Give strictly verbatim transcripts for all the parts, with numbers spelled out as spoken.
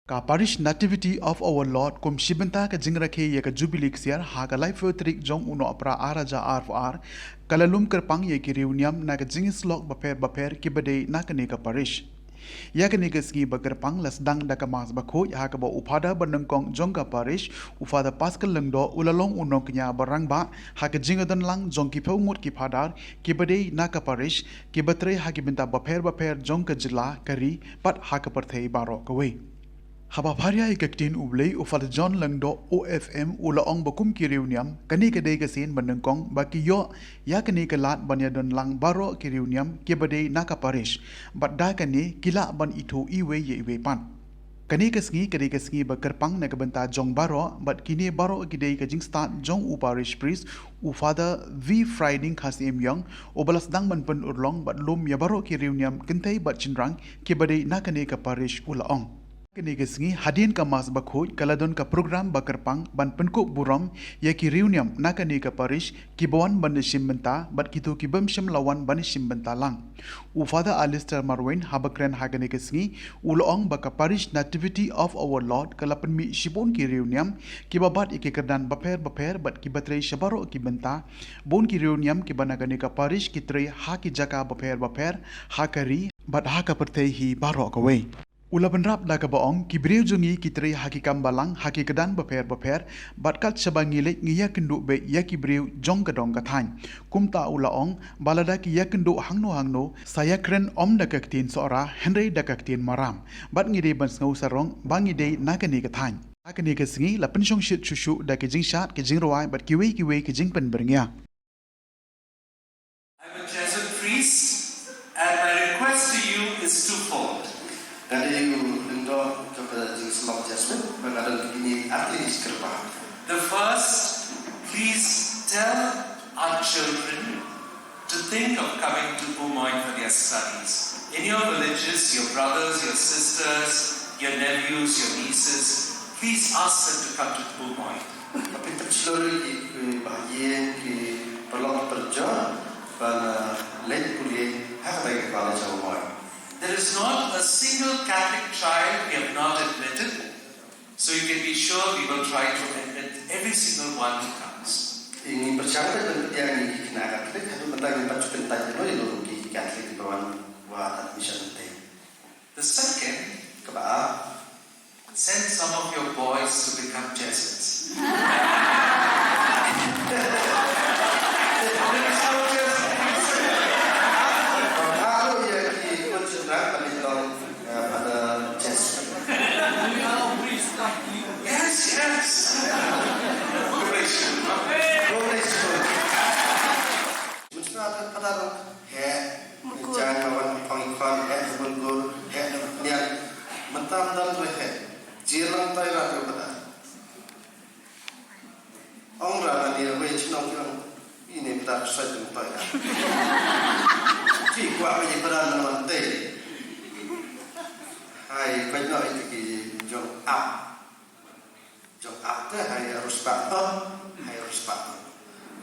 Ka Parish Nativity of Our Lord kum shibynta ka jingrakhe ïa ka Jubilee Ksiar ha ka laiphew tarik jong u Nohprah ar hajar arphew ar, ka la lum kyrpang ïa ki riewniam na ka jingïasyllok bapher bapher kiba dei na kane ka parish. Ïa kane ka sngi ba kyrpang la sdang da ka Mass bakhuid ha kaba u Father banyngkong jong ka parish, u Father Pascal Lyngdoh, u la long u nongkñia ba rangbah ha ka jingïadonlang jong ki phew ngut ki Father kiba dei na ka parish, kiba trei ha ki bynta bapher bapher jong ka jylla, ka ri bad ha ka pyrthei baroh kawei. Haba pharia ïa ka ktien U Blei, u Father John Lyngdoh, O F M, u la ong ba kum ki riewniam, kane ka dei ka sien banyngkong ba ki ïoh ïa kane ka lad ban ïadonlang baroh ki riewniam kiba dei na ka parish, bad da kane ki lah ban ithuh iwei ïa iwei pat. Kane ka sngi ka dei ka sngi ba kyrpang na ka bynta jong baroh, bad kine baroh ki dei ka jingstad jong u parish priest, u Father V Friding Khasyiem Ïong, uba la sdang ban pynurlong bad lum ïa baroh ki riewniam kynthei bad shynrang kiba dei na kane ka parish, u la ong. Kane ka sngi hadien ka Mass bakhuid ka la don ka program ba kyrpang ban pynkup burom ïa ki riewniam na kane ka parish kiba wan ban shim bynta bad kito ki bym shym la wan ban shim bynta lang. U Father Alistair Marwein haba kren ha kane ka sngi, u la ong ba ka Parish Nativity of Our Lord ka la pynmih shibun ki riewniam kiba bat ïa ki kyrdan bapher bapher bad kiba trei sha baroh ki bynta. Bun ki riewniam kiba na kane ka parish ki trei ha ki jaka bapher bapher, ha ka ri bad ha ka pyrthei hi baroh kawei. U la bynrap da kaba ong, ki briew jong ngi ki trei ha ki kam balang, ha ki kyrdan bapher bapher, bad kat shaba ngi leit ngi ïakynduh beit ïa ki briew jong ka dong ka thaiñ. Kumta u la ong ba lada ki ïakynduh hangno hangno, sa ïakren ym da ka ktien Sohra hynrei da ka ktien Maram, bad ngi dei ban sngew sarong ba ngi dei na kane ka thaiñ. Ha kane ka sngi la pynshongshit shuh shuh da ki jingshad, ki jingrwai bad kiwei kiwei ki jingpynbyrngia. I'm a Jesuit priest, and my request to you is twofold. Nga dei u lyngdoh jong ka jingïasyllok Jesuit, bad nga don kine artylli ki jingkyrpad. The first, please tell our children to think of coming to Beaumont for their studies. In your villages, your brothers, your sisters, your nephews, your nieces, please ask them to come to Beaumont. Ka pynthut shlur ïa ki, eh, bahaïing, ki paralok parajor ban, eh, leit pule ha kata ka college ha Beaumont. There is not a single Catholic child we have not admitted, so you can be sure we will try to admit every single one who comes. Ngi pyrshang ban pdiang ïa ki khynnah Catholic, haduh mynta ngim pat shu kyntait ïa ki Catholic kiba wan wad admission te. The second, kaba ar, send some of your boys to become Jesuits. There is no Jesuit priest. Kaba ar, ïa ki khun shynrang ban long, eh, Father Jesuit. Yes, yes. Praise you. Praise you. Mynta ka dang heh, jaiñ ma wan phong i khon, heh na Bulgur, heh na Nian. Mynta mynta ruh heh. Jia lang tai rat ruh kata. Ong ra na ni wei chnong ki ong. Ine mynta sait mynta. Ji kwah wei padan na wan te. Hai, kwah na ite ki jong ap. Jong ap te hai arus bak to, hai arus bak to.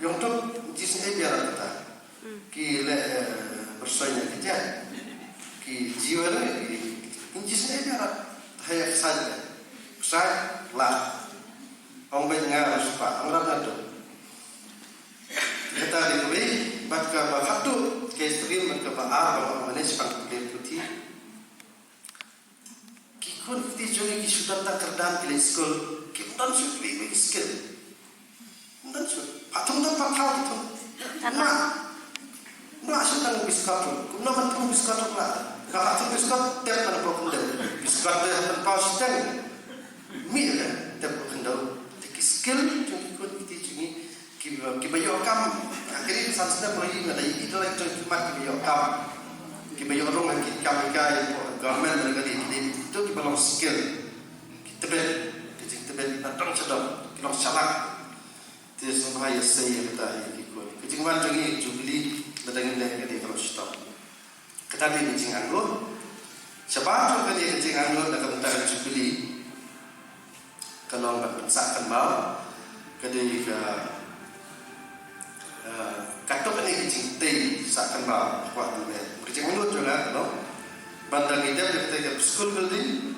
Jong tu jisnei biar kata. Ki leh, eh, bersoi nya ki jat. Ki jiwa le ki jisnei biar hai ksai. Ksai lah. Ong bad nga arus bak, ong rat tu. Kata di kuli, bad kaba khatu, ke stream bad kaba ar, bad ong mane sepang kulit putih. Ki khun kti jong ngi ki shu don tang kyrdan ki leit skul, kim don shuh kiwei kiwei ki skill. Kim don shuh. Pat thung don pat thaw ki thung. Tang na. Mlah shu tang biskot ruh. Kumno ban thung biskot ruh mlah. Nga pat thung biskot tep ban pok khyndew. Biskot te ban paw shiteng. Mih te tep pok khyndew. Te ki skill jong ki khun kti jong ngi. Kiba, kiba ïoh kam, ha kine ki san snem ba ïa nga da ïohi da la ki jong ki mat kiba ïoh kam. Kiba ïoh rung ha ki kam ki kai, government da ka dei ki dei, to kiba long skill. Ki tbit, ki jingtbit, na dong sha dong, ki long shalak. Te sngewbha ïa sei ïa kata ïa ki khun. Ka jingwan jong ngi Jubilee, lada ngin leh ka dei ka long shitom. Kata dei ka jingangnud. Shabar jong kane ka jingangnud na ka bynta ka Jubilee. Ka long ban pynsah kynmaw. Ka dei ka, eh, katto katne ka jingtei sah kynmaw. Kwah ban leh. Ka jingangnud jong nga ka long ban da ngi dep ïa kata ka school building.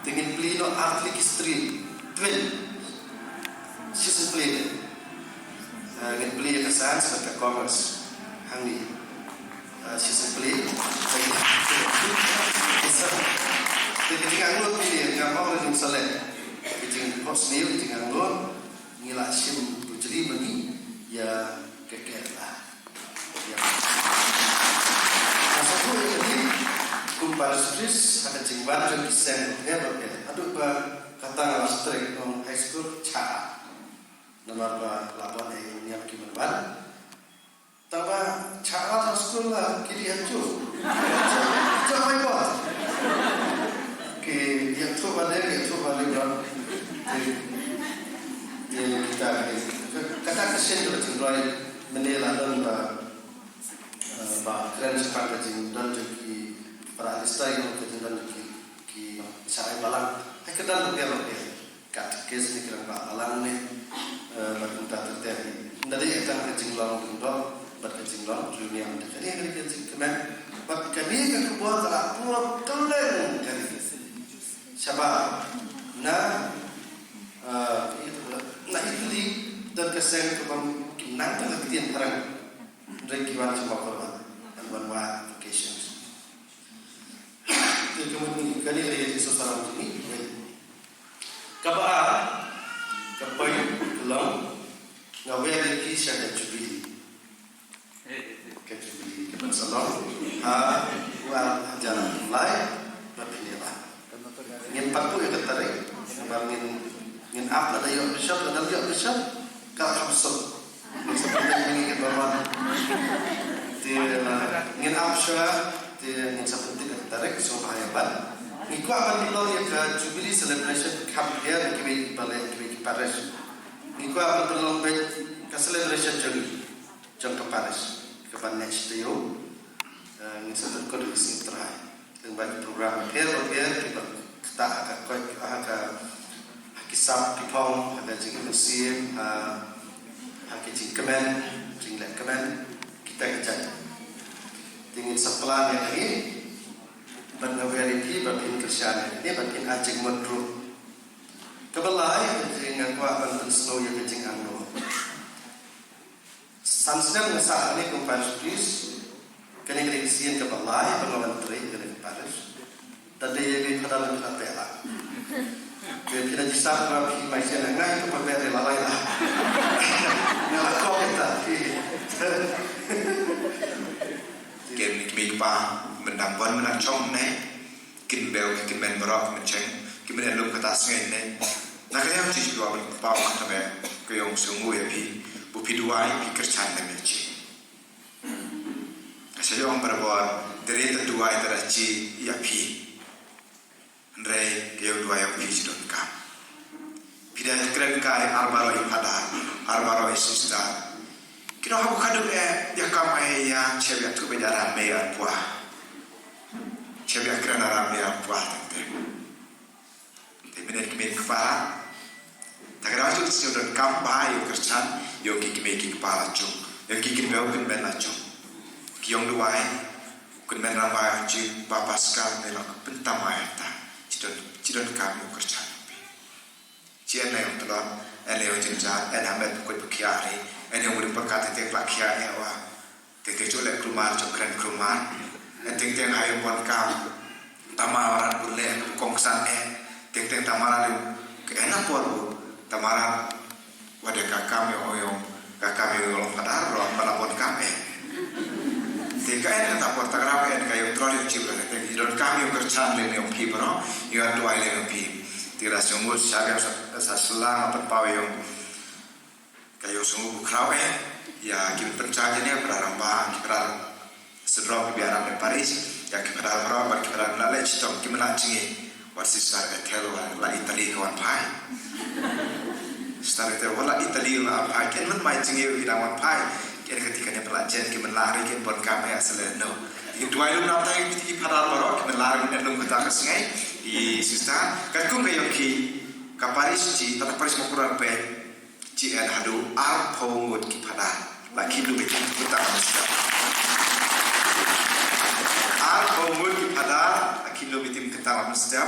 Te ngin plie noh ar tylli ki stream. Twin. Shisien plie. Eh, ngin plie ïa ka science bad ka commerce. Hangne. Eh, shisien plie. Te ka jingangnud plie, ngam ong ruh ngim sa leh. Ka jingphohsniew, ka jingangnud. Ngi la shim bujli ma ngi ïa ka Kerala. Ïa. Nga sngewthuh ïa kane kum parish priest ha ka jingwan jong ki seng bapher bapher. Haduh ba kata nga la strict, nong high school cha. Namar ba la bun ïa ki niam ki mynwan. Tangba cha ha school la ki dei hajuh. Hajuh mai bun. Ki ïathuh bad ki ïathuh bad bun. Te, te kita ki. Kata ka sien ka jingrwai mynne la don ba, eh, ba kren shaphang ka jingdon jong ki para lista, ïa ka jingdon jong ki, ki shah ai balang. Hai ka don bapher bapher. Katekis ne ki rangbah balang ne, eh, bad kumta ter ter. Ynda dei tang ka jinglong lyngdoh bad ka jinglong riewniam, te kane ka dei ka jingkmen. Bad kane ka khubor ka la pur kylleng ka ri. Shabar na, eh, na Italy don ka seng kaba kim nang tang ka ktien phareng. Hynrei ki wan sha Mawkyrwat ban wan wad applications. Te ka mut kane ka dei ka jingsngewsarong jong ngi. Kaba ar, ka point ka long, nga wer ïa phi sha ka Jubilee. Ka Jubilee kaban sa long ha u ar hajar lai bad phin ïa ba. Ngin pat buh ïa ka tarik, namar ngin, ngin ap lada ïoh bishop, lada ïoh bishop ka kham suk. Ngin sa pyntik mynne ka Burma. Te, uh, ngin ap shuwa, te ngin sa pyntik ka tarik, sngewbha ïa bat. Ngi kwah ban pynlong ïa ka Jubilee celebration kham pher na kiwei ki balei, kiwei ki parish. Ngi kwah ban pynlong beit ka celebration jong ngi, jong ka parish, kaban neh shi taïew. Uh, ngin sa pynkut ïa ka sngi Trai. Lyngba ki program bapher bapher kiba ktah ha ka koit, ha ka, ha ki sap ki phong, ha ka jingïasyriem, ha, ha ki jingkmen, jingleh kmen, kita ki jait. Te ngin sa plan ïa kane, bad nga wer ïa phi ba phin kyrshan ïa kane, bad phin ai jingmut ruh. Kaba lai, te nga kwah ban pynsngew ïa ka jingangnud. San snem nga sah hangne kum parish priest. Kane ka dei ka sien kaba lai ba nga wan trei ha kane ka parish. Te dei ïa ka khadar ka pela. Te phi la jisah ba phi mai sien, nga ïa ka pyrthei la lai la. Nga la kok ïa ta phi. Kin mih pa myndang wan myndang chong ne. Kin bew, kin men baroh, kin men cheng, kin men lum kata sngi ne. Na ka liang chi dua ba pa ka ta me, ka ïong sngewbha ïa phi, bu phi duwai, phi kyrshan ne me chi. Ka sa ïong barabor, dere ta duwai ta da chi ïa phi. Hynrei ka ïong duwai ïa phi chi donkam. Phi da kren kai ar baroh ïa phadar, ar baroh ïa sister. Ki nong habu khaduk eh, ïa kam ai ïa, chep ïa tu be jaran me ïa pua. Chep ïa kren aram ïa pua teng teng. Te mynne ki mei ki para. Ta ka dang ju sñiaw donkam ba ïa u Khristan, ïa ki kmie ki kpa la jong. Ïa ki kynbew kynmen la jong. Ki ïong duwai, kynmen rang ba ïa ki ba Paskal ne la pyntam ïa ta. Chi don, chi donkam ïa u Khristan. Chi en la ïong tlot, en la ïong jynjar, en ha met pynkoit pynkhia ri, en ïong wym pyrkhat te te pla khia eh wa. Te te chule krumar, chok kren krumar. En teng teng ha ïong bon kam. Tama warat bun le kongsan eh. Teng teng tama warat ïong ke en apor bu. Tama warat wade ka kam ïong ïong. Ka kam ïong ïong long padar ro, pala bon kam eh. Te ka en kata por ta grab en ka ïong trol ïong chip le. Te ïong donkam ïong Khristan le ïong phi bro. Ïong tuai le ïong phi. Te ra sumut sa sa sa slang apa pau ïong. Ka ïoh sngewbha khraw eh, ïa ki pynchang jane, para rangbah, ki para sdrop, ki biaram ne paris, ïa ki para baroh, bad ki para la leh chitom, ki mla jngi, wat sister Ethel, wat la Italy ka wan phai. Sister Ethel, wat la Italy ka wan phai, ken myn mai jngi ki dang wan phai, ken kati kane pynlah jen, ki mla ri, ken bon kam eh, sele no. Ki duwai lum nam tai, ki para baroh, ki mla ri, ken lum kata ka sngi, i sister, katkum ka ïoh ki, ka paris, chi, tata paris mo kurang pe, Chi en haduh arphew ngut ki phadar. La khih lum ïa ki kynta mynstep. Arphew ngut ki phadar, la khih lum ïa ki kynta mynstep.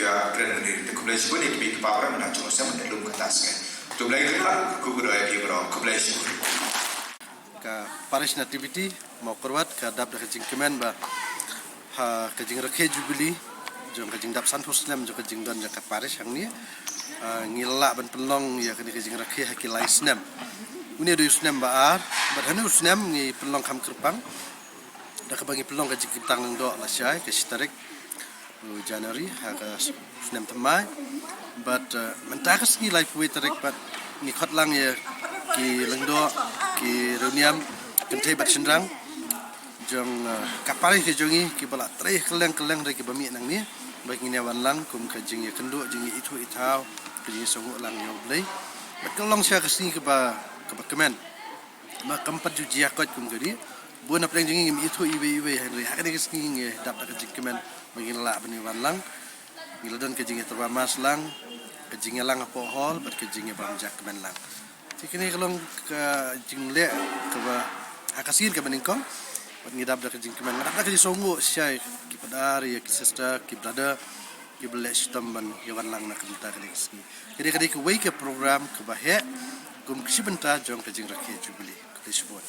jia kren mynne. Te khublei shibun ïa ki para mynta jong u snem, te lum kata sngi. Khublei khublei, khublei ïa phi baroh, khublei shibun. Ka Parish Nativity Mawkyrwat ka dap da ka jingkmen ba ha ka jingrakhe Jubilee jong ka jingdap sanphew snem jong ka jingdon jong ka Parish hangne, ah, ngi lah ban pynlong ïa kane ka jingrakhe ha ki lai snem. Une u dei u snem ba ar, bad hane u snem ngi pynlong kham kyrpang da kaba ngi pynlong ka jingkyntang lyngdoh lashai ka shi tarik u January ha ka snem thymmai. Bad, eh, mynta ka sngi laiphew wei tarik pat ngi khot lang ïa ki lyngdoh, ki riewniam, kynthei bad shynrang jong, eh, ka Parish ka jong ngi kiba la trei kylleng kylleng ruh kiba mih nangne, ba ngin ïa wan lang kum ka jingïakynduh, jingïaithuh ithaw, ka jingïasngew lang ïa U Blei. Bad ka long shisha ka sngi kaba, kaba kmen. Ma kam pat ju jia koit kum ka dei. Bun na pdeng jong ngi ngim ithuh iwei iwei, hynrei ha kane ka sngi ngi dap da ka jingkmen ba ngin lah ban ïa wan lang. Ngi la don ka jingïatyrwa mass lang, ka jingïalang hapoh hall bad ka jingïabam ja kmen lang. Te kane ka long ka jingleh kaba ha ka sien kaba nyngkong. Bad ngi dap da ka jingkmen, ngi dap da ka jingsngew shai ki padar ïa ki sister, ki brother kiba leh shitom ban ïa wan lang na ka bynta kane ka sngi. Kane ka dei kawei ka program kaba heh kum ka shi bynta jong ka jingrakhe Jubilee. Khublei shibun.